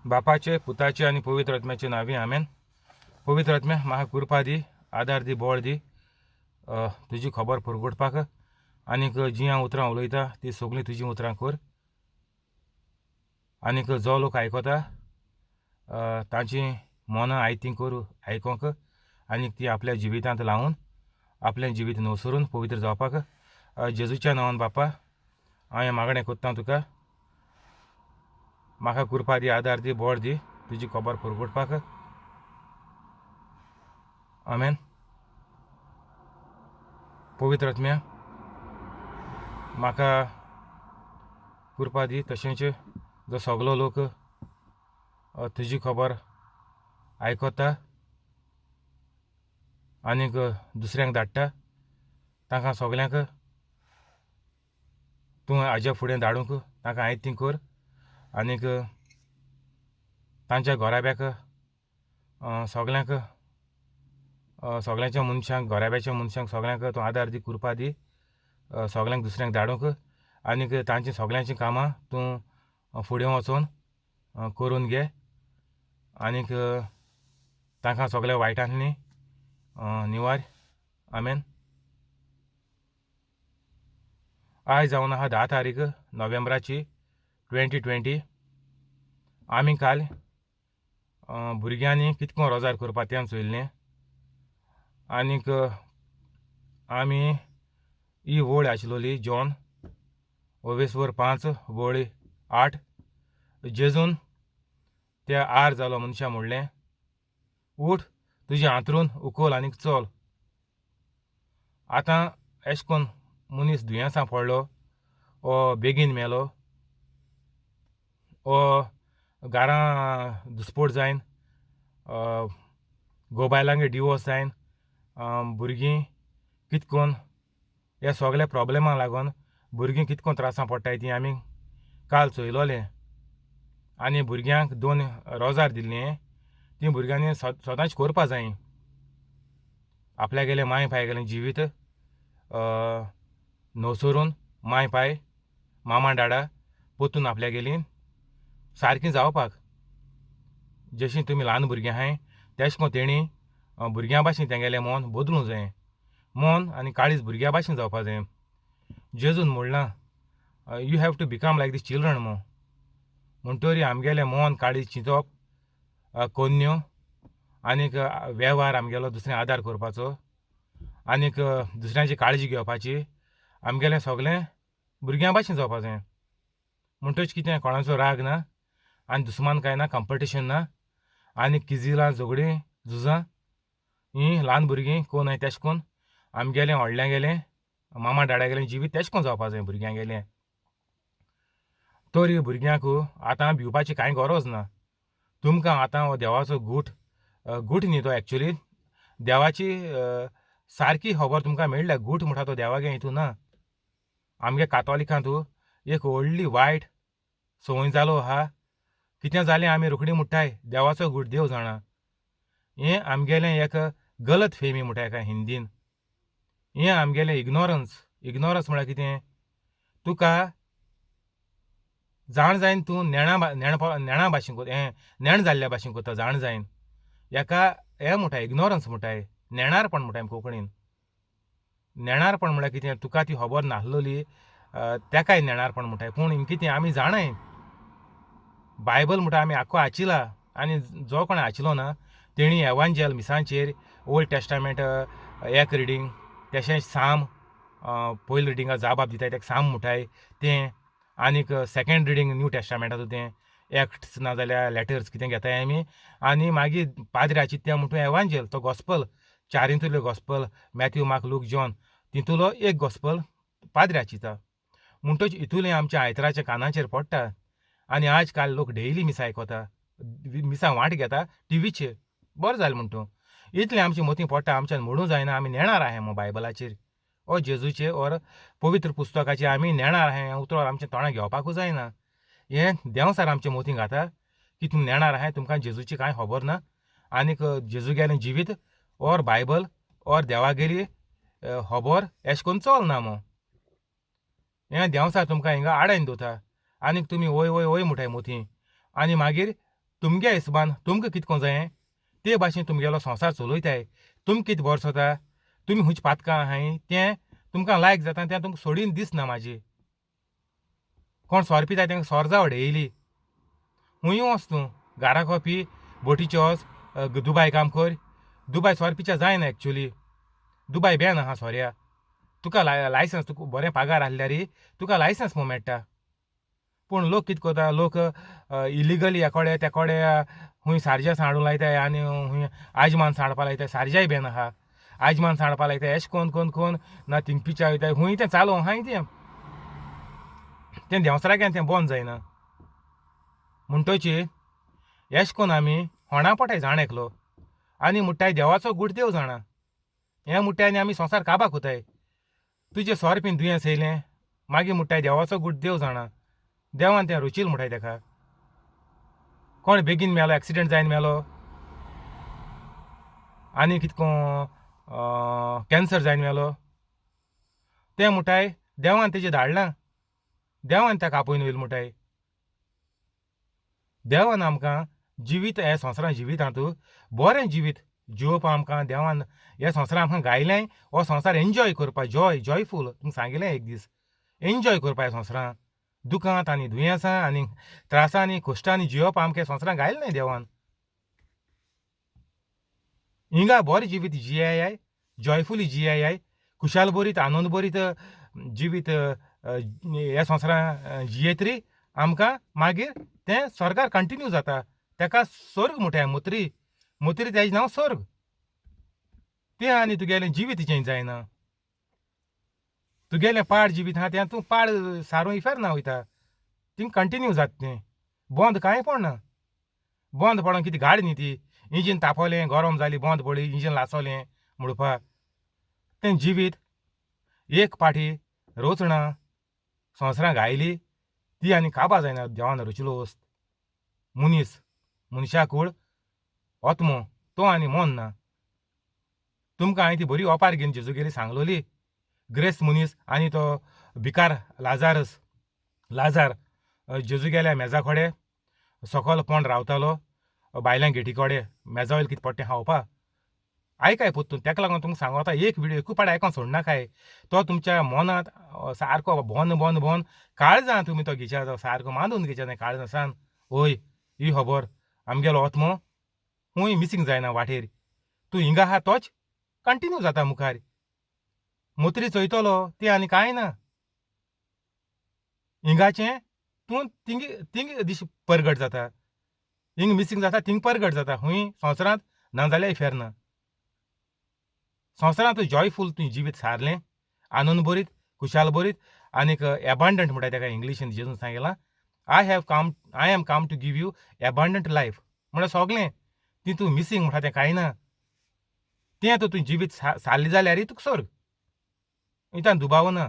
बापाचे, पुताचे आनी पवित्र आत्म्याचे नांवी, आमेन. पवित्र आत्म्या, म्हाका कृपा दी, आदार दी, बळ दी तुजी खबर पुरगुटपाक, आनीक जीं हांव उतरां उलयता तीं सगळीं तुजीं उतरां कर, आनीक जो लोक आयकता तांचीं मनां आयतीं कर आयकोंक, आनीक ती आपल्या जिवितांत लावन आपलें जिवीत नवसरून पवित्र जावपाक. जेजूच्या नांवान बापा, हांव हें मागणें कोत्ता तुका, म्हाका कृपा दी, आदार दी, बळ दी तुजी खबर पुरगुटपाक. आमेन. पवित्र आत्म्या, म्हाका कृपा दी, तशेंच जो सगलो लोक तुजी खबर आयकता आनीक दुसऱ्यांक धाडटा, तांकां सगल्यांक तूं हाज्या फुडें धाडूंक तांकां आयती कर, आनीक तांच्या घराब्याक सगल्यांक, सगल्यांच्या मनशांक, घराब्याच्या मनशांक सगल्यांक तूं आदार दी, कृपा दी सगल्यांक दुसऱ्यांक धाडूंक, आनीक तांचीं सगल्यांचीं कामां तूं फुडें वचोन करून घे, आनीक तांकां सगल्या वायटांतली निवार. आमेन. आयज जावन आहा 10 तारीख नोव्हेंबराची 2020. आमी काल भुरग्यांनी कितको रोजार करपा तें चोयल्लें, आनीक आमी ही वळ आशिल्ली जॉन ओवेसवर 5 वळ 8. जेजून त्या आर जालो मनशा म्हणलें, उठ, तुजें हांतरून उखल आनीक चल. आतां एश कोन मनीस दुयेंसां पडलो ओ बेगीन मेलो ओ घरां दुस्पोट जायन, घोव बायलांगे डिवोर्स जायन, भुरगीं कितकोन ह्या सगल्या प्रोब्लेमां लागून भुरगीं कितकोन त्रासां पडटाय तीं आमी काल चोयलोलें. आनी भुरग्यांक 2 रोजार दिल्लीं, तीं भुरग्यांनी सदांच करपा जाय. आपल्यागेलें माय पाय गेलें जिवीत नवसरून माय पाय मामा डाडा पोतून आपल्यागेलीं सारकीं जावपाक. जशीं तुमी ल्हान भुरगीं आहाय तेश कोन तेणी भुरग्यां भाशेन तेंगेलें मन बदलूंक जाय, मन आनी काळीज भुरग्यां भाशेन जावपा जाय. जेजून म्हणलां, you have to become like this children मो. म्हणटरी आमगेलें मन काळीज चिंतप कोन्न्यो आनीक वेव्हार आमगेलो दुसऱ्यांक आदार करपाचो, आनीक दुसऱ्यांची काळजी घेवपाची, आमगेलें सगलें भुरग्यां भाशेन जावपा जाय. म्हणटच कितें कोणाचो राग ना, आनी दुस्मान कांय ना, कंपिटिशन ना, आनी किजिलां झगडीं झुजां हीं ल्हान भुरगीं कोण आहाय तेश कोन आमगेलें व्हडल्यां गेलें मामा डाड्या गेलें जिवीत तेश कोन जावपा जाय भुरग्यां गेलें. तरी भुरग्यांक आतां भिवपाची कांय गरज ना. तुमकां आतां हो देवाचो गूट, गूट न्ही तो एक्चुली देवाची सारकी खबर तुमकां मेळ्ळ्या. गूट म्हणटा तो देवागे हितून ना. आमगे कातोलिकांत एक व्हडली वायट संवय जालो आहा, कितें जालें आमी रोखडी म्हणटाय देवाचो गूट, देव जाणा. हें आमगेलें एक गलत फेमी म्हणटा एका हिंदीन. हें आमगेलें इग्नोरन्स. इग्नोरन्स म्हळ्यार कितें, तुका जाण जायन तूं नेणा नेणा भाशेन हें नेण जाल्ल्या भाशेन करता, जाण जायन. हेका हें म्हणटाय इग्नोरन्स म्हणटाय, नेणारपण म्हणटाय कोंकणीन. नेणारपण म्हळ्यार कितें, तुका ती खबर नासलोली तेकाय नेणारपण म्हणटाय. पूण कितें आमी जाणाय बायबल म्हणटा आमी आख्खो आचिला, आनी जो कोण आचिलो ना तेणी एवांजेल मिसांचेर ओल्ड टेस्टामेंट एक रिडींग, तशेंच साम पयले रिडिंगा जाबाब दिताय तेका साम म्हणटाय तें, आनीक सेकेंड रिडींग न्यू टेस्टामेंटाचो तें एक्ट्स ना जाल्यार लेटर्स कितें घेताय आमी, आनी मागीर पाद्र्याची तें म्हणटा एवांजेल, तो गॉस्पल चारिंतुले gospel Matthew Mark Luke John तितूलो एक गॉस्पल पाद्र्याचीता. म्हणटच इतुलें आमच्या आयतराच्या कानाचेर पडटा. आनी आज काल लोक डेली मिसां आयकता, मिसां वांट घेता टिवीचेर, बरें जालें म्हणटा. इतलें आमचे मतीं पडटा, आमच्यान म्हणूं जायना आमी नेणार आहाय मो बायबलाचेर ओ जेजूचे ओर पवित्र पुस्तकाचे आमी नेणार आहाय. उतर आमच्या तोंडाक घेवपाकूच जायना. हें देंवसार आमच्या मतीं घाता की तुमी नेणार आहाय, तुमकां जेजूची कांय खबर ना, आनीक जेजू गेलें जिवीत ओर बायबल ओर देवागेली खबर एश कोन्न चलना मो. हें देंवसार तुमकां हिंगा आडायन दवरता, आनीक तुमी वय वय वय म्हणटाय मोती, आनी मागीर तुमगे हिसबान तुमकां कितें करूंक जायें ते भाशेन तुमगेलो संवसार चलयताय. तुमी कितें भरसता, तुमी खंयची पातकां आहाय तें तुमकां लायक जाता तें तुमकां सोडीन दिसना. म्हाजी कोण सोरो पिताय तांकां सोरो जावो डेली, खूंय वच तूं घाराक पी, बोटीचे वच, दुबाय काम कर. दुबाय सोरो पिच्या जायना एक्चुली, दुबाय बॅन आहा सोऱ्या. तुका लायसन्स, तुका बरें पागार आहल्यार तुका लायसन्स म्हूण मेळटा. पूण लोक कितें करता, लोक इलिगली ह्या कोडे त्या कोडे खूंय सारज्या हाडूंक लायताय आनी खूंय आजमान हाडपा लायताय. सारज्याय बॅन आहा, आजमान हाडपा लायताय. एशें कोन कोन कोन ना थिंग पिच्या वयताय, खूंय तें चालू आहाय तें, तें देंवचाराक तें बंद जायना. म्हणटची एशें कोन्न आमी होणा पोटाय जाण एकलो आनी मुट्टाय देवाचो गूट देव जाणा. हें मुट्टाय आनी आमी संवसार काबार कोताय. तुजें सोरो पीन दुयेंस येयलें मागीर मुट्टाय देवाचो गूट देव जाणा, देवान तें रोचील मुटाय तेका. कोण बेगीन मेलो, एक्सिडंट जायन मेलो, आनी कितें कॅन्सर जायन मेलो, तें मुटाय देवान तेजें धाडलां, देवान ताका आपोवन वयलें मुटाय. देवान आमकां जिवीत हे संवसारांत जिवितांत बरें जिवीत जिवोवपाक आमकां देवान हे संवसारांत आमकां गायलें. हो संवसार एन्जॉय करपाक, जॉय जॉयफूल तुमकां सांगिल्लें एक दीस, एन्जॉय करपाक ह्या संवसारांत दुखांत आनी दुयेंसां आनी त्रासांनी कश्टांनी जियोवपाक आमकां संवसारांत गायलें न्हय देवान. हिंगा बरें जिवीत जियेयाय, जॉयफुली जियेयाय, खुशाल बरीत आनंद बरीत जिवीत ह्या संवसारांत जियेत री आमकां मागीर तें स्वर्गार कंटिन्यू जाता. तेका स्वर्ग म्हणटाय, मोत्री मोत्री तेजें नांव स्वर्ग. तें आनी तुगेलें जिवीत चेंज जायना, तुगेलें पाड जिवीत आहा तें तूं पाड सारूं इफेर्ना वयता, थिंग कंटिन्यू जाता तें, बंद कांय पडना. बंद पडोन कितें गाडी न्ही ती, इंजीन तापोलें गरम जाली बंद पडली, इंजीन लासोलें म्हणपाक. तें जिवीत एक पाटी रचणा संवसारांत घायली ती आनी काबार जायना देवान रचिल्लो वस्त. मनीस मनशा कूड आत्मो तो आनी मन ना. तुमकां हांवें ती बरी ओपार घेवन जेजूगेली सांगलोली, ग्रेस्त मनीस आनी तो भिकार लाजारस, लाजार जेजूगेल्या मेजा कडेन सकल पोंड रावतालो, भायल्या गेटी कडेन मेजा वयलें कितें पडटा तें खावपा. आयकाय पोत्तून, तेका लागून तुमकां सांगता एक विडियो एकू पाट आयकोन सोडनाकाय. तो तुमच्या मनांत सारको बन बन बन काळजां तुमी तो घेच्या, सारको मानून घेच्या काळजां सान. ओय ही खबर आमगेलो आत्मो खूंय मिसींग जायना वाटेर, तूं हिंगा आहा तोच कंटिन्यू जाता मुखार. मोत्री चोयतलो तें आनी कांय ना, हिंगाचें तूं थिंग थिंग दीस परगट जाता, हिंग मिसींग जाता थिंग परगट जाता. खूंय संवसारांत ना जाल्यार इफेर्ना. संवसारांत जॉयफूल तुवें जिवीत सारलें, आनंद बरीत खुशाल बरीत आनीक एबांडंट म्हणटा तेका इंग्लिशीन जेजून सांगिलां, I have come, I am come to give you abundant life. म्हणल्यार सगलें ती तूं मिसींग म्हणटा तें कांय ना, तें आतां तुवें जिवीत सारलें जाल्यार तुका स्वर्ग, हितान दुबाव ना.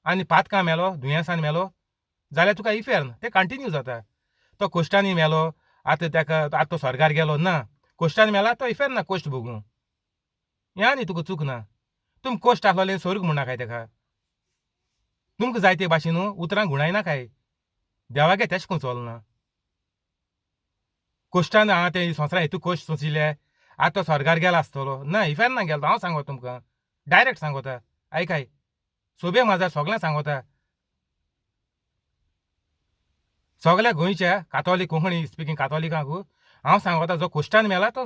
आनी पातकां मेलो, दुयेंसान मेलो जाल्यार तुका इफेर्न, तें कंटिन्यू जाता. तो कोश्टांनी मेलो आतां तेका आतां तो स्वर्गार गेलो ना, कोश्टांनी मेला तो इफेर्न कोश्ट भोगूं, हें आनी तुका चूक ना. तुम कोश्ट आहलोलें स्वर्ग म्हणनाकाय तेका, तुमकां जाय ते भाशेन उतरां गुणायनाकाय, देवागे तेशें करून चलना. कोश्टान आं तें संवसारांत हितू कोश्ट सोंशिल्ले आतां तो स्वर्गार गेला आसतलो ना, इफेर्ना गेलो. हांव सांगता तुमकां डायरेक्ट सांगता, आयकाय सोबे माजार सगळें सांगता. सगळ्या गोंयच्या कातोलीक कोंकणी स्पिकींग कातोलिकांक हांव सांगता, जो कोश्टान मेला तो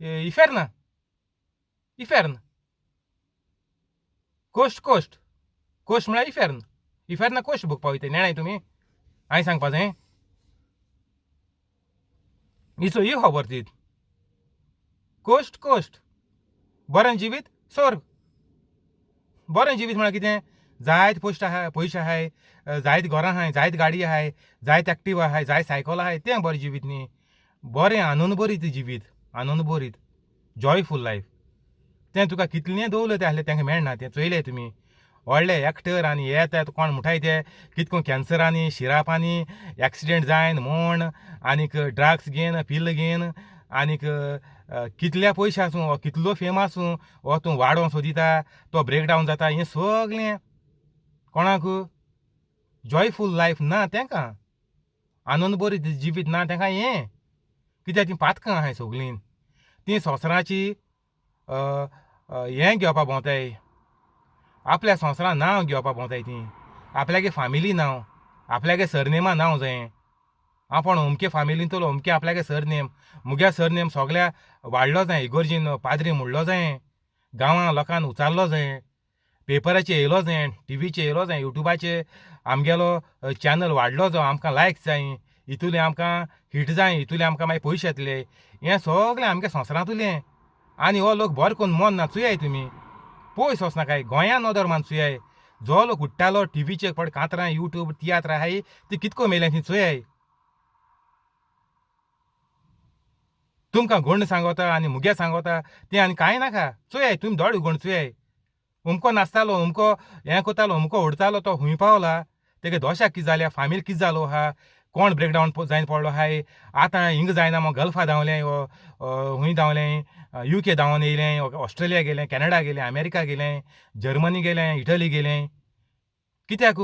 इफेर्ना, इफेर्न. कोश्ट कोश्ट कोश्ट म्हळ्यार इफेर्न, इफेर्ना कोश्ट भोगपा वयता. नेणाय तुमी हांवें सांगपा जाय हिचो ही खबर ती. कोश्ट कोश्ट बरें जिवीत स्वर्ग. बरें जिवीत म्हळ्यार कितें, जायत पोस्ट आहाय, पयशे आहाय, जायत घरां आहाय, जायत गाडी आहाय, जायत एक्टिवा आहाय, जायत सायकल आहाय, तें बरें जिवीत न्ही. बरें आनंद बरीत जिवीत, आनंद बरीत जॉयफूल लायफ. तें तुका कितलें दवरलें तें आहलें तेंकां मेळना. तें चोयलें तुमी व्हडले एक्टर आनी हे ते कोण म्हणटाय ते कितको कॅन्सरांनी शिरापांनी एक्सिडेंट जायन म्हण आनीक ड्रग्स घेन पिल्ल घेन आनीक कितले पयशे आसूं वो कितलो फेम आसूं वो तूं वाडोवंक सोदिता तो ब्रेकडावन जाता. हें सगलें कोणाक जॉयफूल लायफ ना तेंकां. आनंद बरी जिवीत ना तांकां हें कित्याक तीं पातकां आहाय सगलीं. तीं संवसाराची हें घेवपा भोंवताय, आपल्या संवसारांत नांव घेवपा भोंवताय तीं. आपल्यागे फामिली नांव, आपल्यागे सरनेमा नांव जायें, आपूण अमके फामिलींतलो अमके आपल्यागे सरनेम, मुगे सरनेम सगल्या वाडलो जाय, इगोर्जीन पाद्री म्हणलो जाय, गांवां लोकांन उचारलो जाय, पेपराचेर येयलो जाय, टिवीचेर येयलो जाय, युट्यूबाचेर आमगेलो चॅनल वाडलो जावं, आमकां लायक्स जाय, हितूंतलें आमकां हिट जाय, हितूंतलें आमकां मागीर पयशे येतले. हें सगळें आमगे संवसारांतुलें. आनी हो लोक बरो करून मन ना चोयाय तुमी, पयस वचनाकाय, गोंयान नदर मारून चोयाय. जो लोक उडटालो टिवीचेर पड कांतरां युट्यूब तियात्र आहाय ती कितको मेल्या ती चोयाय. तुमकां गोंड सांगोता आनी मुगे सांगोता तें आनी कांय नाका. चोयाय तुमी दोळे उगोवन चोयाय. अमको नाचतालो, अमको हें करतालो, अमको उडतालो, तो खूंय पावला, तेगे दोशा कितें जाल्या, फामील कितें जालो आहा, कोण ब्रेकडावन जायन पडलो आहाय, आतां हिंगा जायना मग गल्फा धांवलें, खूंय धांवलें, युके धांवन येयलें, ऑस्ट्रेलिया गेलें, कॅनडा गेलें, अमेरिका गेलें, जर्मनी गेलें, इटली गेलें. कित्याक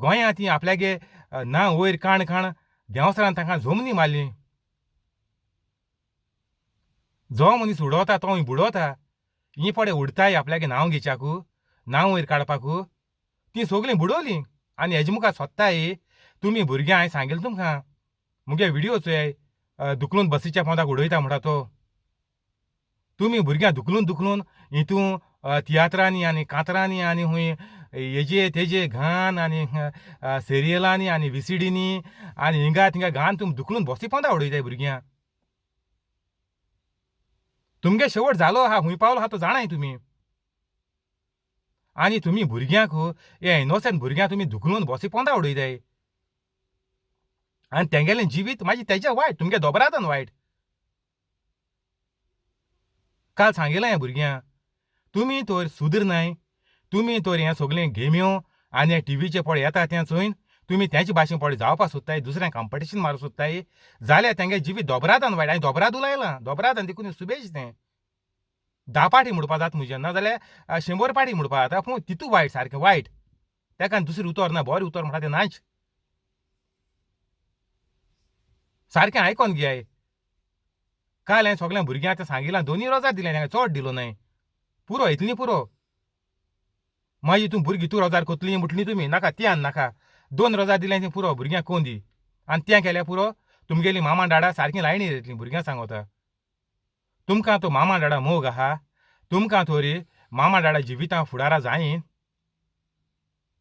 गोंयांत ती आपल्यागे ना वयर काण काण देंवचारान तांकां जमनी मारली. जो मनीस उडोवता तो बुडोवता. ही पळय उडताय आपल्यागे नांव घेवच्याकू, नांव वयर काडपाकू, ती सगळीं बुडवलीं. आनी हेजे मुखार सोदताय तुमी भुरग्यां. हांवें सांगिल्लें तुमकां मुगे विडियो चोयाय, धुकलून बसीच्या पोंदाक उडयता म्हणटा तो. तुमी भुरग्यां धुकलून धुकलून हितून तियात्रांनी आनी कांतरांनी आनी खूंय हेजे तेजे घान आनी सिरियलांनी आनी विसिडींनी आनी हिंगा थिंगा घान तुमी धुकलून बसी पोंदा उडयताय भुरग्यां. तुमगे शेवट जालो आहा, खूंय पावलो आहा तो जाणाय तुमी. आनी तुमी भुरग्यांक हे इनोसंट भुरग्यांक तुमी धुकलून बसी पोंदा उडयताय. आनी तेंगेलें जिवीत मागीर तेजें वायट, तुमगे दोबरादान वायट. काल सांगिल्लें हें भुरग्यांक, तुमी तर सुदरनाय, तुमी तर हें सगळें गेम्यो आनी टिवीचेर पळय येता तें चोयन तुमी तेंचे भाशेन पळय जावपाक सोदताय, दुसऱ्यांक कंपिटिशन मारूंक सोदताय जाल्यार तेंगे जिवीत दोबरादान वायट. हांवें दोबराद उलयलां, दोबरादान देखून सुबेज तें 10 पाटी म्हणपा जाता म्हजें, नाजाल्यार 100 पाटी म्हणपा जाता, पूण तितू वायट, सारकें वायट. तेका दुसरें उतर ना, बरें उतर म्हणटा तें नाच. सारकें आयकोन घेयाय. काल हांवें सगळ्या भुरग्यांक आतां सांगिलां, 2 रोजार दिलें तांकां, चड दिलो न्हय, पुरो इतलीं पुरो. मागीर तूं भुरगीं तूं रोजार कोतली म्हटली तुमी, नाका ती आनी नाका, 2 रोजार दिलें ती पुरो भुरग्यांक कोन दी. आनी तें केल्यार पुरो तुमगेली मामा डाडा सारकी लायणी येतली. भुरग्यांक सांगोता तुमकां तो मामा डाडा मोग आहा, तुमकां थोरी मामा डाडा जिवितां फुडारा जायन,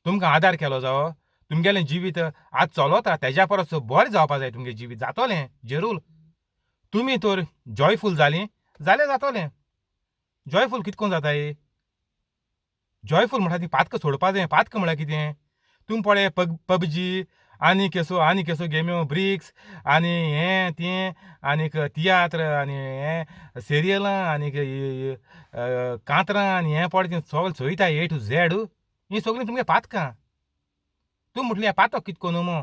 तुमकां आदार केलो जावो, तुमगेलें जिवीत आज चलोता तेज्या परस बरें जावपा जाय तुमगेलें जिवीत जातलें जरूर. तुमी तर जॉयफूल जालीं जाल्यार जातलें. जॉयफूल कितकोन जाताय? जॉयफूल म्हणटा ती पातकां सोडपा जाय. पातकां म्हळ्यार कितें? तुमी पळय पबजी आनी केसो आनी केसो गेम्यो, ब्रिक्स आनी हें तें आनीक तियात्र आनी हें सिरियलां आनीक कांतरां आनी हें पळय तें सगळें चोयता ए टू झॅड. हीं सगळीं तुमगे पातकां. तूं म्हटलें हें पातक कित करून मो?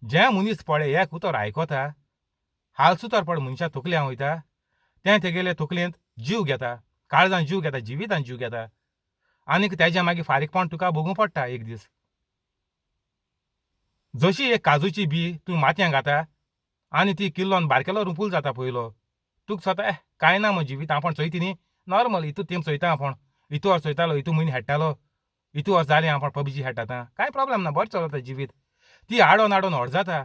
जें मनीस पळय एक उतर आयकता, हालसो उतर पळय मनशा तकल्यान वयता, तें तेगेले तकलेंत जीव घेता, काळजान जीव घेता, जिवितान जीव घेता. आनीक तेज्या मागीर फारीकपण तुका भोगूंक पडटा एक दीस. जशी एक काजूची बी तूं मातयें घाता आनी ती किल्लोन बारकेलो रुपूल जाता पयलो, तुका दिसता कांय ना म्हजें जिवीत, आपूण चोयता न्ही नॉर्मल, हितू तेम चोयता आपूण, हितू वर्स चोयतालो, हितू म्हयनो खेळटालो, हितू वर्स जालें आपूण पबजी खेळटा आतां, कांय प्रोब्लेम ना, बरें चलता जिवीत. ती आडोन आडोन व्हड जाता,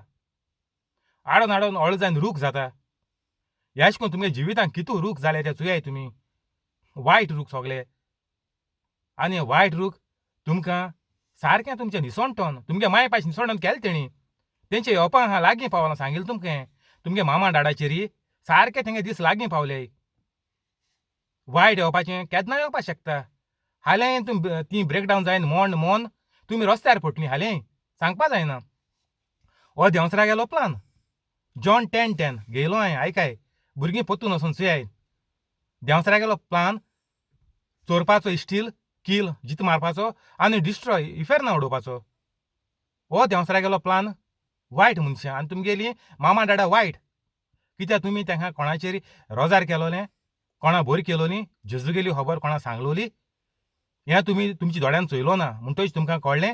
आडोन आडोन व्हड जायन रूख जाता. ह्या करून तुमगे जिवितांत कितू रूख जाले ते चोयाय तुमी, वायट रूख सगळे. आनी वायट रूख तुमकां सारकें तुमचें निसणटन, तुमगे माय पायश निसणटन केलें तेणी, तेंचे येवपा आहा लागीं पावलां सांगिल्लें तुमकां. तुमगे मामा डाडाचेर सारकें तेंगे दीस लागीं पावले. वायट येवपाचें केन्ना येवपाक शकता. हालें तुमी ती ब्रेकडावन जायन मोन मोन तुमी रस्त्यार पडटलीं, हालें सांगपा जायना. हो देंवचारा गेलो प्लान जॉन 10:10 घेयलो हांवें, आयकाय भुरगीं पोत्तून वचोन चोयाय. देंवचारा गेलो प्लान चोरपाचो, स्टील किल जीत मारपाचो आनी डिस्ट्रॉय इफेर्ना उडोवपाचो. हो देंवचारा गेलो प्लान वायट मनशां. आनी तुमगेली मामा डाडा वायट कित्याक तुमी तांकां कोणाचेर रोजार केलोलें, कोणा बोरी केलोली, जेजूगेली खबर कोणा सांगलोली, हें तुमी तुमच्या दोळ्यान चोयलो ना म्हणटकीच तुमकां कळ्ळें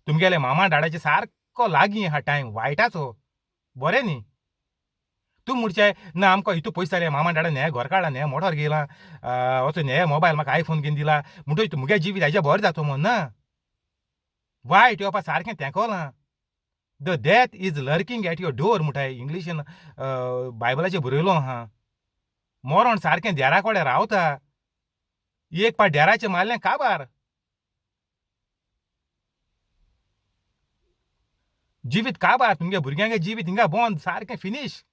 तुमगेले मामा डाडाचे सारको लागीं आहा टायम वायटाचो. बरें न्ही. तूं म्हणचे ना आमकां हितू पयशे जाले, मामान डाडान हें घर काडलां, हें मोटोर घेयलां, वचून हे मोबायल म्हाका आयफोन घेवन दिला म्हणटकच मुगे जिवीत हेजें बरें जाता म्हूण ना. वायट येवपा सारकें तेंकोलां. The death is lurking at your door म्हणटाय इंग्लिशीन बायबलाचेर बरयलो आहा. मरण सारकें देरा कडेन रावता, एक पाट देराचें मारलें काबार. जिवीत काबार, तुमगे भुरग्यांगे जिवीत हिंगा बंद सारकें फिनीश.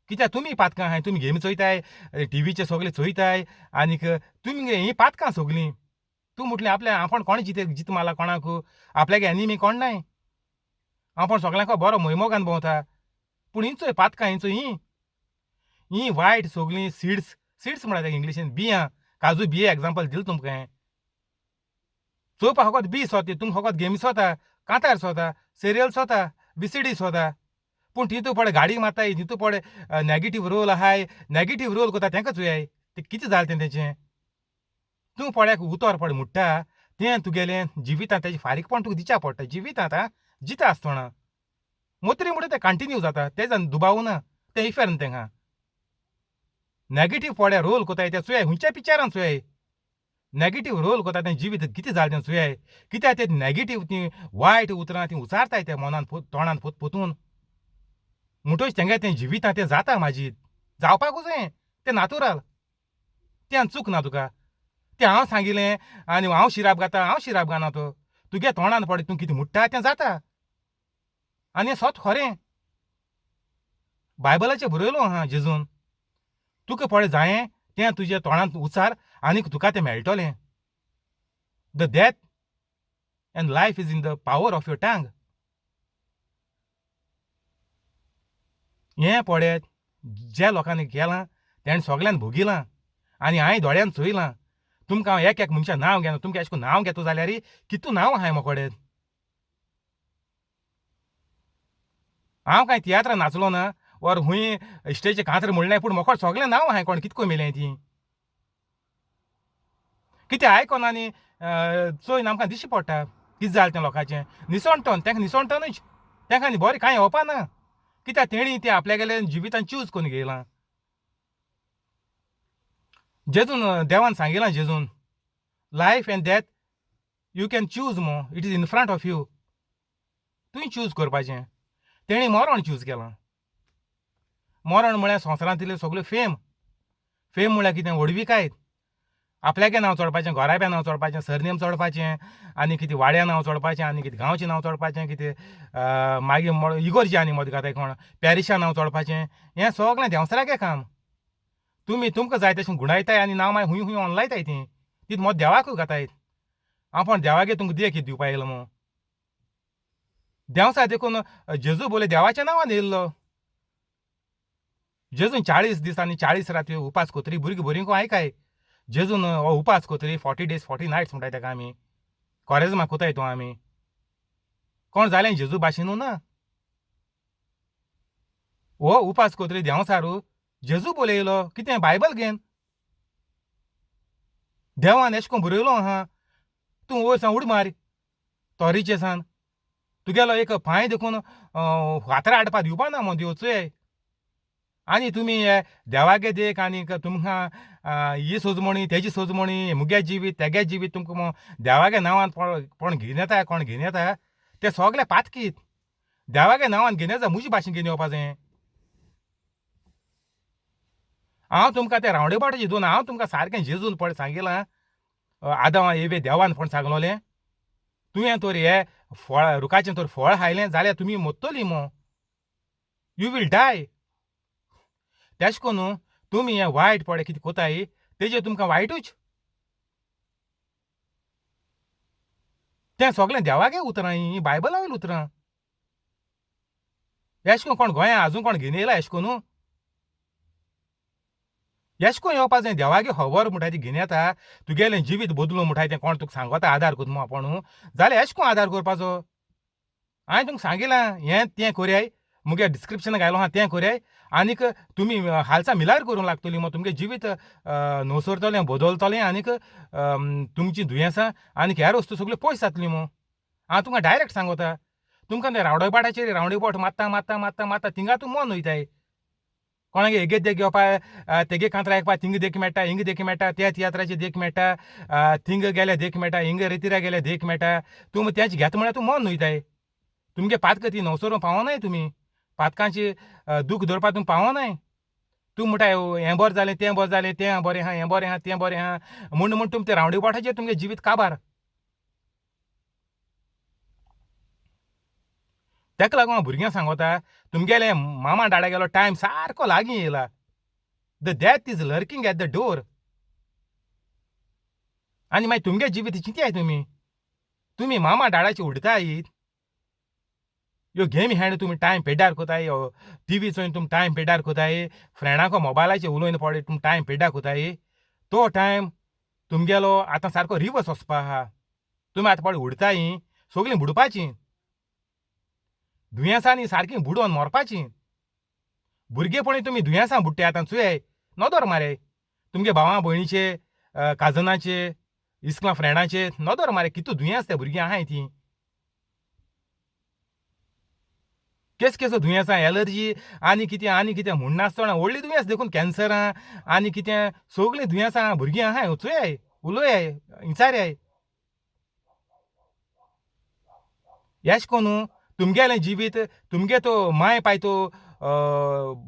कित्याक तुमी पातकां आहाय, तुमी गेमी चोयताय, टिवीचे सगळे चोयताय आनीक तुमगे हीं पातकां सगलीं. तूं म्हटलें आपल्या आपूण कोण जिते जीत मारला कोणाक, आपल्यागे एनिमी कोण नाय, आपूण सगल्यांक बरो मोयमोगान भोंवता. पूण ही चोय पातकां, ही चोय हीं हीं वायट सगलीं सिड्स, सिड्स म्हणटा तेका इंग्लिशीन, बियां, काजू बिये एग्जाम्पल दिलें तुमकां हांवें. चोवपा फकत बी सोदता, तुमकां फकत गेमी सोदता, कांतार सोदता, सिरियल सोदता, विसिडी सोदता. पूण तितू पळय गाडी मारताय, तितू पळय नॅगेटीव रोल आहाय, नॅगेटीव रोल करता तेंका चोयाय तें कितें जालें तें तेचें. तूं पळय उतर पळय म्हणटा तें तुगेलें जिवितांत तेजें फारीकपण तुका दिवचें पडटा जिवितांत. आं, जिता आसतना मोत्री म्हणटा तें कंटिन्यू जाता, तें दुबाव ना, तें इफेर्न तेंका. नॅगेटीव पळय रोल कोताय तें चोयाय, खंयच्या पिक्चरान चोयाय नॅगेटीव रोल कोता तें जिवीत कितें जालें तें चोयाय. कित्याक तें नॅगेटीव तीं वायट उतरां तीं उचारताय ते मनान तोंडान पोतपोतून म्हणटकच तेंगे तें जिवितांत तें जाता मागीर जावपाकूच जाय, तें नातुराल, तें चूक ना तुका. तें हांव सांगिलें आनी हांव शिराप घाता, हांव शिराप घालना तो तुगे तोंडान पडय तूं कितें म्हणटा तें जाता. आनी हें सत खरें बायबलाचेर बरयलो आहा जेजून. तुका पळय जायें तें तुज्या तोंडांत उचार आनी तुका तें मेळटलें. The death and life is in the power of your tongue. हें पळयत ज्या लोकांनी केलां तेणें सगल्यांनी भोगिलां आनी हांवें दोळ्यान चोयलां. तुमकां हांव एक एक मनशा नांव घेना, तुमकां अशें करून नांव घेता जाल्यार कितू नांव आहाय म्हाका. हांव कांय तियात्रां नाचलो ना or हुंय स्टेजीर कांतर म्हणलें, पूण म्हाका सगळें नांव आहाय कोण कितको मेलें ती कितें आयकोन आनी चोयन आमकां दिश्टी पडटा कितें जालें तें लोकांचें. निसणटन तेंका, निसणटनूच तेंका आनी बरें कांय येवपा ना, कित्याक तेणी तें आपल्यागेले जिवितान चूज करून घेयलां. जेजून देवान सांगिलां जेजून, life and death you can choose मो, it is in front of you, तुवें चूज करपाचें. तेणी मरण चूज केलां. मरण म्हळ्यार संवसारांतले सगळ्यो फेम, फेम म्हळ्यार कितें व्हडविकाय, आपल्यागे नांव चडपाचें, घराब्या नांव चडपाचें, सरनेम चडपाचें, आनी कितें वाड्या नांव चडपाचें, आनी कितें गांवचें नांव चडपाचें, कितें मागीर इगोर्जी आनी मदीं घाताय कोण पॅरिशा नांव चडपाचें, हें सगळें देंवसरागें काम. तुमी तुमकां जाय तशें गुणायताय आनी नांव मागीर हुंय हुंय ऑनलायताय तीं, तीं मोद देवाकूय घाताय. आपूण देवागे तुमकां देख दिवपा येयलो मू देंवसा. देखून जेजू बोले देवाच्या नांवान येयल्लो. जेजून 40 दीस आनी 40 राती उपास कोतरी भुरगीं बरीं आयकाय. जेजून हो उपास कोतरी 40 days 40 nights म्हणटाय तेका आमी, कोरेज्मा कोताय तो आमी. कोण जालें जेजू भाशेनू ना. हो उपास कोतरी देंवसारू जेजू बोलयलो कितें बायबल घेन देवान एशें कोन्न बरयलो आहा, तूं वयर सान उड मार तोरीचे सान, तुगेलो एक पांय देखून फातरा हाडपा दिवपा ना मो देव चोय. आनी तुमी हे देवागे देख आनी तुमकां ही सोजमणी तेजी सोजमणी मुगे जिवीत तेगे जिवीत तुमकां देवागे नांवान कोण घेवन येता, कोण घेवन येता ते सगळे पातकीत. देवागे नांवान घेवन येता म्हजे भाशेन घेवन येवपा जाय. हांव तुमकां ते रावंडे बाटाचे दोन हांव तुमकां सारकें जेजून पळय सांगिलां, आदांव एवे देवान पण सांगलोलें तुवें तर हे फळ रुखाचें तर फळ खायलें जाल्यार तुमी मोत्तली मो, you will die. तेश कोन्नू तुमी हें वायट पळय कितें कोताय तेजेर तुमकां वायटूच. तें सगळें देवागे उतरां हीं बायबला वयलीं उतरां. एश कोन कोण गोंया आजून कोण घेवन येयला एश कोन्नू, एश कोन येवपा जाय देवागे खबर म्हणटा ती घेवन येता, तुगेलें जिवीत बदलूं म्हणटा तें कोण तुका सांगता आदार करता मो आपूण, जाल्यार एश कोन आदार करपाचो. हांवें तुमकां सांगिलां हें तें कोरयाय, मुगे डिस्क्रिप्शन घायलो आहा तें कोरयाय आनीक तुमी हालसा मिलार करूंक लागतली मो, तुमगें जिवीत नवसरतलें बदलतलें आनीक तुमचीं दुयेंसां आनीक हेर वस्तू सगल्यो पयस जातली मो. हांव तुमकां डायरेक्ट सांगता, तुमकां ते रावंडबाटाचेर रावंडबाट मारता मारता मारता मारता थिंगा तूं मन वयताय. कोणागे हेगे देख घेवपा, तेगे कांतरा आयकपा थिंग देख मेळटा, हिंग देख मेळटा, त्या तियात्राची देख मेळटा, थिंग गेल्यार देख मेळटा, हिंग रेतिरा गेल्यार देख मेळटा. तूं तेंच घेता म्हळ्यार तूं मन वयताय. तुमगे पातक ती नवसरो पावनाय, तुमी पातकांची दूख धरपा तुमी पावनाय. तूं म्हणटाय हें बरें जालें तें बरें जालें, तें बरें आहा, हें बरें आहा, तें बरें आहा म्हूण म्हूण तुमी ते रावंडबाटाचेर तुमगें जिवीत काबार. ताका लागून हांव भुरग्यांक सांगोता, तुमगेलें मामा डाडागेलो टायम सारको लागीं येयला. The death is lurking at the door. आनी मागीर तुमगे जिवीत चिंतयाय तुमी, तुमी मामा डाडाची उडताय. ह्यो गेमी खेळून तुमी टायम पेड्ड्यार कोताय, टिवी चोयन तुमी टायम पेड्ड्यार कोताय, फ्रेंडांको मोबायलाचेर उलोवन पडे तुमी टायम पेड्ड्यार कोताय. तो टायम तुमगेलो आतां सारको रिवर्स वचपा आहा. तुमी आतां पळय उडताय, सगळीं बुडपाचीं, दुयेंसांनी सारकीं बुडोवन मरपाचीं. भुरगेपणी तुमी दुयेंसां बुडटाय आतां चोयाय, नदर माराय तुमगे भावा भयणीचे, काजनाचे, इस्कुला फ्रेंडाचे नदर माराय, कितू दुयेंस त्या भुरगीं आहाय तीं. केस केसो दुयेंसां, एलर्जी आनी कितें आनी कितें म्हणनासतना व्हडलीं दुयेंस देखून कॅन्सरां आनी कितें सगळीं दुयेंसां भुरगीं आहाय. चोयाय, उलोयाय, विचाराय. एश कोन्नू तुमगेलें जिवीत तुमगे तो माय पाय तो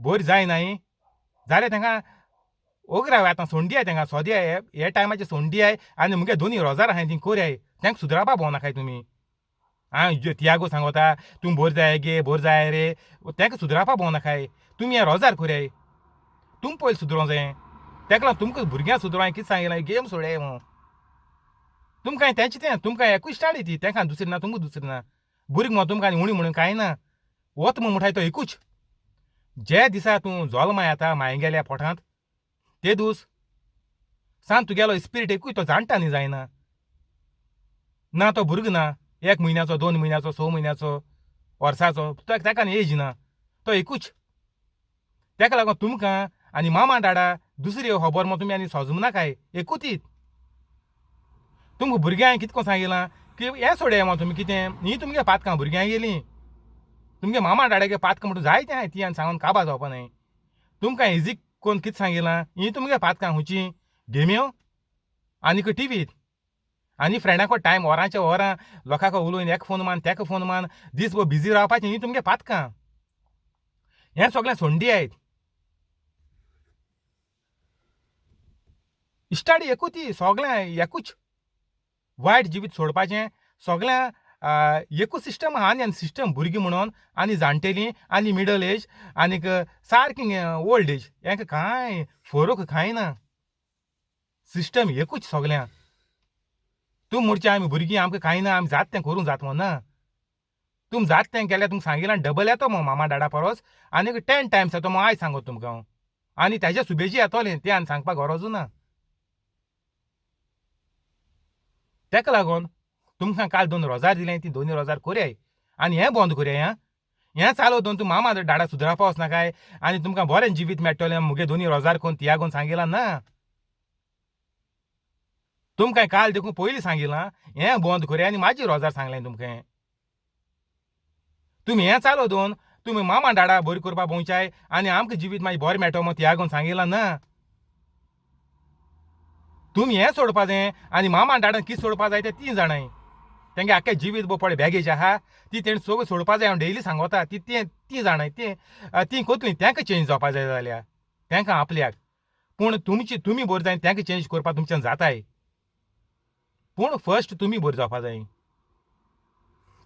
बोर जायनाय जाल्यार तांकां ओगराव आतां सोंडी तांकां सोद्या ह्या टायमाचेर सोंडी आनी मुगे दोनी रोजार आहाय ती कोराय, तांकां सुदरापा भोंवनाकाय तुमी. हांव तियागो सांगोता तूं बोर जाय गे, बोर जाय रे, तांकां सुदरापा भोंवनाकाय तुमी. हें रोजार कोराय, तुम पयलीं सुदरोंक जाय. ताका लागून तुमकां भुरग्यांक सुदरों हांवें कितें सांगिलां, गेम सोडयाय म्हणून. तुमकां तेंच तें, तुमकां एकूच स्टार्ट ती, तांकां दुसरी ना, तुमकां दुसरी ना. भुरगीं म्हणून तुमकां आनी उणी म्हणून कांय ना. वत म्हूण म्हणटाय तो एकूच. जे दिसा तूं जल्मा येता मायगेल्या पोटांत ते दीस सान तुगेलो स्पिरीट एकूय तो जाणटा न्ही जायना ना. तो भुरगो ना, 1 म्हयन्याचो, 2 म्हयन्याचो, 6 म्हयन्याचो, वर्साचो, ताका न्ही एज ना, तो एकूच. ताका लागून तुमकां आनी मामा डाडा दुसरी खबर मग तुमी आनी सोजूं नाकाय, एकूच. तुमकां भुरग्यांक कितें कोन्न सांगिलां की हें सोडया मग तुमी कितें न्ही, तुमगे पातकां भुरग्यांक गेलीं, तुमगे मामा डाडागे पातकां म्हणून जायतें आहाय ती आनी सांगून काबार जावपा न्हय. तुमकां इजीक कोन्न कितें सांगिलां, ही तुमगे पातकां खुंयची गेम्यो आनीक टिवीत आनी फ्रेंडाको टायम वरांचे वरां लोकांक उलोवन एक फोन मान तेका फोन मान दीसभर बिजी रावपाचें, ही तुमगे पातकां. हें सगळें सोंडी आयत. इश्टाडी एकूच ती, सगळें एकूच. वायट जिवीत सोडपाचें सगळ्यां एकूच सिस्टम आहा. आनी सिस्टम भुरगीं म्हणून आनी जाणटेलीं आनी मिडल एज आनीक सारकी ओल्ड एज, हेंका कांय फरक कांय ना. सिस्टम एकूच सगळ्यां. तूं म्हणचें आमी भुरगीं आमकां कांय ना, आमी जात तें करूंक जात म्हूण ना. तुमी जात तें केल्यार तुमकां सांगिलां डबल येतो मग मामा डाडा परस आनीक 10 टायम्स येतो मग आयज सांगत तुमकां हांव. आनी ताज्या सुबेजी येतोलें तें आनी सांगपाक गरजूच ना. ताका लागून तुमकां काल 2 रोजार दिलें, ती 2 रोजार कोरयाय आनी हें बंद कोरयाय. आं हें चालू दोन तूं मामा डाडा सुदरापा वचनाकाय आनी तुमकां बरें जिवीत मेळटलें. मुगे 2 रोजार कोन्न तियागोन सांगिलां ना तुमकां काल देखून पयलीं सांगिलां हें बंद कोरया आनी म्हाजी रोजार सांगलें तुमकां. तुमी हें चालू दोन तुमी मामा डाडा बरी करपा भोंवचाय आनी आमकां जिवीत मागीर बरें मेळटलो म्हूण तियागोन सांगिलां ना. तुमी हें सोडपा जाय आनी मामा डाडान कितें सोडपा जाय तें ती जाणाय. तेंगे आख्खें जिवीत बो पळय बॅगेज आहा ती तेणें सगळें सोडपा जाय. हांव डेली सांगोता ती तें ती जाणाय तें ती कोतली तेंकां चेंज जावपा जाय जाल्यार तेंकां आपल्याक. पूण तुमची तुमी बरें जाय तेंकां चेंज करपा तुमच्यान जाताय, पूण फर्स्ट तुमी बरें जावपा जाय.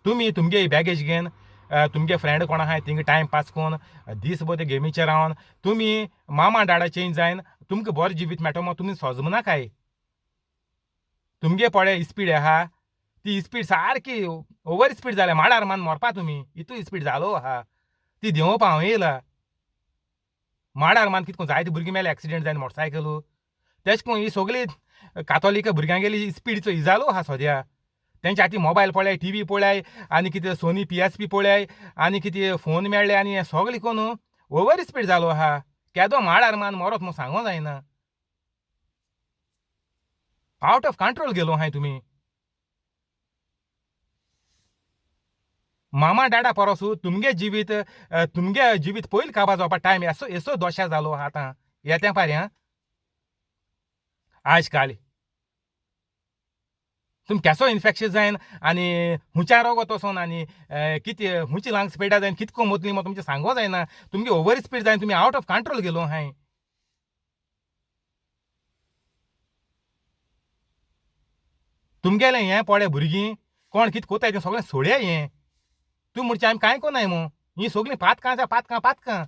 तुमी तुमगे बॅगेज घेवन तुमगे फ्रेंड कोण आहाय थिंगा टायम पास करून दीसभर ते गेमीचेर रावन तुमी मामा डाडा चेंज जायन तुमकां बरें जिवीत मेळटा म्हूण तुमी सोजनाकाय. तुमगे पळय स्पीड आहा ती स्पीड सारकी ओवर स्पीड जाल्या, माडार मान मरपा तुमी इतू स्पीड जालो आहा ती देंवोवपा हांव येयला. माडार मान कितको जायते भुरगीं मेले एक्सिडेंट जायन मोटरसायकल. तेश कोन ही सगळी कातोलीक भुरग्यांगेली स्पीडचो इजालो आहा सद्या. तेंच्या हाती मोबायल पळय, टिवी पळय आनी कितें सोनी PSP पळय आनी कितें फोन मेळ्ळे आनी हें सगळें कोन्न ओवर स्पीड जालो आहा. केदो माडार मान मरत म्हूण सांगो जायना. आवट ऑफ कंट्रोल गेलो आहाय तुमी. मामा डाडा परोसू तुमगे जिवीत, तुमगे जिवीत पयल काबा जावपा टायम येसो येसो दोशा जालो आतां येते फाऱ्यां आज काल तुम केसो इन्फेक्शन जायन आनी हुंच्या रोगत वचोन आनी कितें हुंची लांग स्पिडा जायन कितको मोतली मग तुमचें सांगो जायना. तुमगे ओवर स्पीड जायन तुमी आवट ऑफ कंट्रोल गेलो हांवें. तुमगेलें हें पळय भुरगीं कोण कितें कोताय तें सगळें सोडया हें. तूं म्हणचे आमी कांय कोनाय मू, हीं सगळीं पातकां आसा, पातकां पातकां.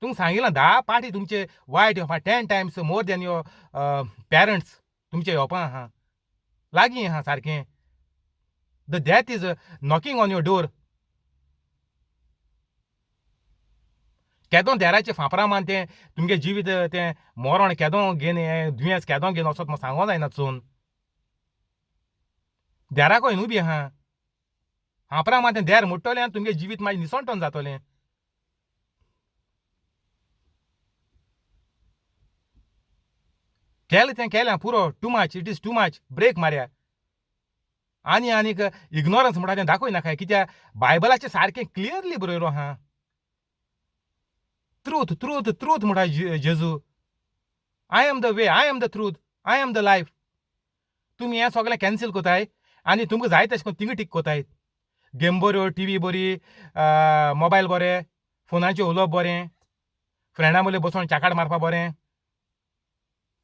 तुमकां सांगिलां 10 पाटी तुमचे वायट येवपा, 10 times more than your parents तुमचे येवपा आहा, लागीं आहा सारकें. The death is knocking on your door. केदो देराचें फांपरां मान तें तुमगे जिवीत तें मरण केदो घेवन हें दुयेंस केदो घेवन वचत म्हूण सांगो जायना. चोवन देराकय न्हू बी आहा, फांपरां मान तें देर मोडटलें आनी तुमगे जिवीत मागीर निसणटोन जातलें. केलें तें केलें पुरो, too much, it is too much, break मारया. आनी आनीक इग्नोरन्स म्हणटा तें दाखय नाकाय, कित्याक बायबलाचें सारकें क्लियरली बरयलो आहा. ट्रूथ ट्रूथ ट्रूथ म्हणटा जेजू. I am the way, I am the truth, I am the life. तुमी हें सगळें कॅन्सील कोताय आनी तुमकां जाय तशें करून थिंगा टीक कोताय. गेम बऱ्यो, टी व्ही बरी, मोबायल बरें, फोनाचेर उलोवप बरें, फ्रेंडां बरोबर बसोन चाकाड मारपा बरें,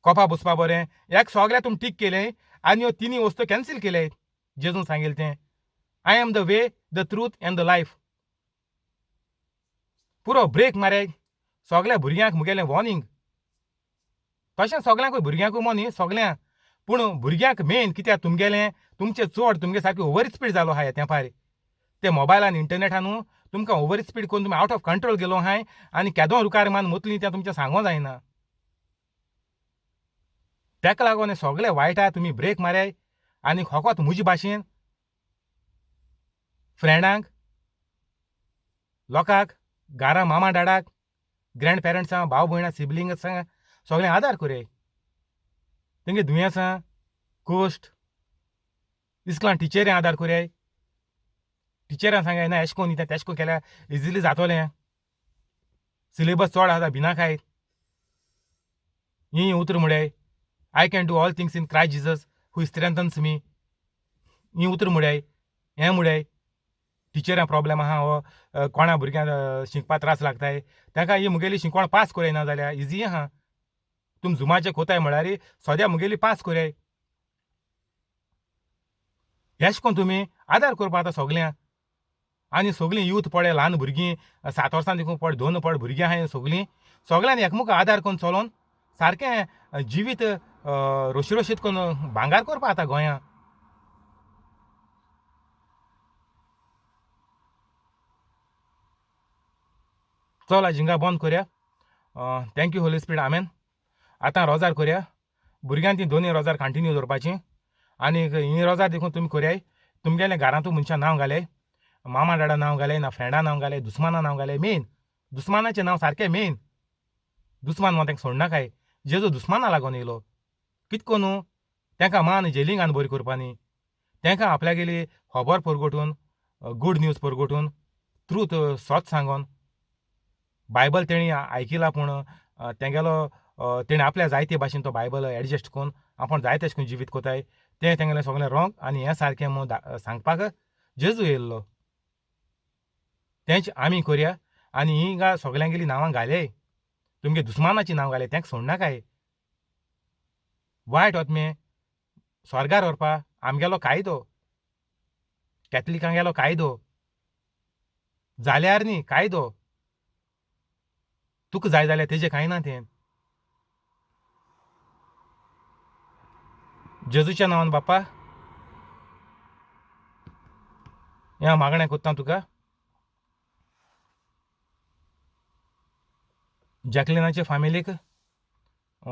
कोपा बसपा बरें, एक सगळें तुमी टीक केलें आनी ह्यो तिनूय वस्तू कॅन्सील केले. जेजून सांगिल्लें तें, I am the way, the truth and the life. पुरो ब्रेक माराय सगळ्या भुरग्यांक मुगेलें वॉर्निंग. तशें सगळ्यांकूय भुरग्यांकूय मो न्ही सगळ्यांक, पूण भुरग्यांक मेन कित्याक तुमगेलें तुमचें चड तुमगे सारकें ओवर स्पीड जालो आहा तें पार. ते मोबायलान इंटरनेटान न्हू तुमकां ओवर स्पीड करून तुमी आवट ऑफ कंट्रोल गेलो आहाय आनी केदो रुकार मान मोतली तें तुमचें सांगो जायना. तेका लागून हें सगळें वायट आहा, तुमी ब्रेक माराय आनी फकत म्हजे भाशेन फ्रेंडांक, लोकांक, घरा मामा डाडाक, ग्रँड पेरंट्सां, भाव भयणां, सिबलिंग्सां सगळें आदार करया. तेंगे दुयेंसां, कोश्ट, इस्कुलान टिचरी आदार करयाय. टिचरां सांगाय ना एशें कोन्न न्ही तें तेशें कोन्न केल्यार इजिली जातोलें, सिलेबस चड आसा भिनाकाय. हीं उतरां म्हळ्यार I can do all things in Christ Jesus who strengthens me. हीं उतरां म्हळ्यार हें म्हळ्यार टिचरां प्रॉब्लेम आहा हो कोणा भुरग्यांक शिकपा त्रास लागताय तांकां ही मुगेली शिकवण पास करय ना जाल्यार इजी आहा. तुमी जुमाचें कोताय म्हळ्यार सद्या मुगेली पास करय. एशें कोन्न तुमी आदार करपा आतां सगल्यांक. आनी सगलीं यूथ पळय ल्हान भुरगीं 7 वर्सां देखून पळय 2 पळय भुरगीं आहाय सगलीं, सगल्यांनी एकमुखां आदार करून चलोन सारकें जिवीत रोशी रोशीत करून भांगार करपा आतां गोंयांत. चल जिंगा बंद करया. Thank you Holy Spirit, आमेन. आतां रोजार करया. भुरग्यां ती दोनूय रोजार कंटिन्यू दवरपाची आनी ही रोजार देखून तुमी करयाय. तुमगेलें घरांतू मनशां नांव घालय, मामा डाडा नांव घालय, ना फ्रेंडा नांव घालय, दुस्माना नांव घालय. मेन दुस्मानाचें नांव सारकें मेन. दुस्मान म्हण तांकां सोडनाकाय. जेजू दुस्माना लागून येयलो कित कोन्नू तांकां मान जेलिंगान बरी करपा न्ही, तांकां आपल्यागेली खबर परगटून, गूड न्यूज परगटून, ट्रूथ सत सांगोन. बायबल तेणी आयकिला पूण तेंगेलो तेणें आपल्या जायते भाशेन तो बायबल एडजस्ट करून आपूण जाय तशें करून जिवीत कोताय, तें तेंगेलें सगळें रोंग. आनी हें सारकें म्हूण सांगपाक जेजू येयल्लो. तेंच आमी करया आनी ही गा सगल्यांगेली नांवां घालय, तुमगे दुस्मानाचीं नांव घालय, तांकां सोडनाकाय. वायट आत्मे स्वर्गार व्हरपा आमगेलो कायदो, कॅथलिकांगेलो कायदो जाल्यार न्ही कायदो तुका जाय जाल्यार तेजें कांय ना तें. जेजूच्या नांवान बाप्पा हें मागणें कोत्ता तुका. जॅकलिनाचे फामिलीक,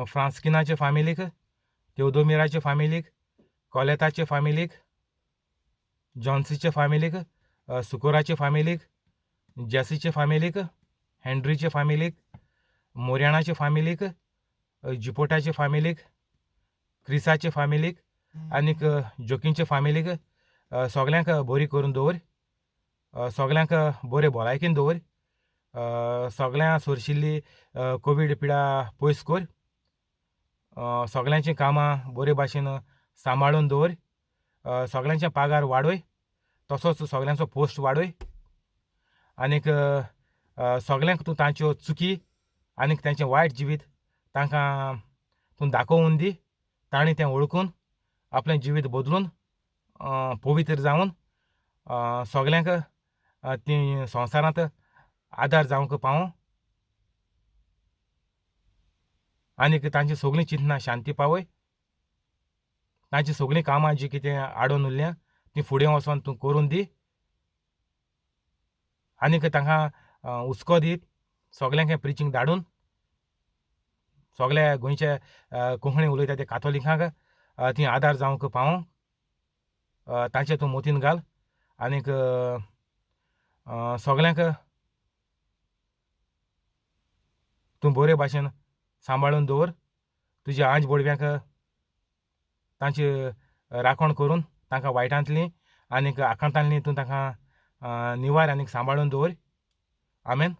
फ्रांस्किनाचे फामिलीक, तेवदोमिराचे फामिलीक, कॉलेताचे फामिलीक, जॉन्सीचे फामिलीक, सुकोराचे फामिलीक, जेसीचे फामिलीक, हेंड्रीचे फामिलीक, मोर्याणाचे फामिलीक, जिपोटाचे फामिलीक, क्रिसाचे फामिलीक आनीक जोकींचे फामिलीक सगल्यांक बरी करून दवर. सगल्यांक बरे भलायकेन दवर, सगळ्यां सोरशिल्ली कोवीड पिडा पयस कर, सगळ्यांचीं कामां बरे भाशेन सांबाळून दवर, सगळ्यांचे पागार वाडय, तसोच सगळ्यांचो पोस्ट वाडय आनीक सगळ्यांक तूं तांच्यो चुकी आनीक तांचें वायट जिवीत तांकां तूं दाखोवन दी, तांणी तें वळखून आपलें जिवीत बदलून पवित्र जावन सगल्यांक ती संवसारांत आदार जावंक पावूं आनीक तांची सगळीं चिंतनां शांती पावय, तांची सगळीं कामां जीं कितें आडोवन उरल्या तीं फुडें वचोन तूं करून दी आनीक तांकां हुस्को दी सगल्यांक हें प्रिचींग धाडून सगल्या गोंयच्या कोंकणी उलयता ते कातोलिकांक ती आदार जावंक पावों, तांचे तूं मोतीन घाल आनीक सगल्यांक तूं बरे भाशेन सांबाळून दवर, तुज्या आंज बोडव्यांक तांची राखण करून तांकां वायटांतली आनीक आकांतांतली तूं तांकां निवार आनीक सांबाळून दवर. आमेन.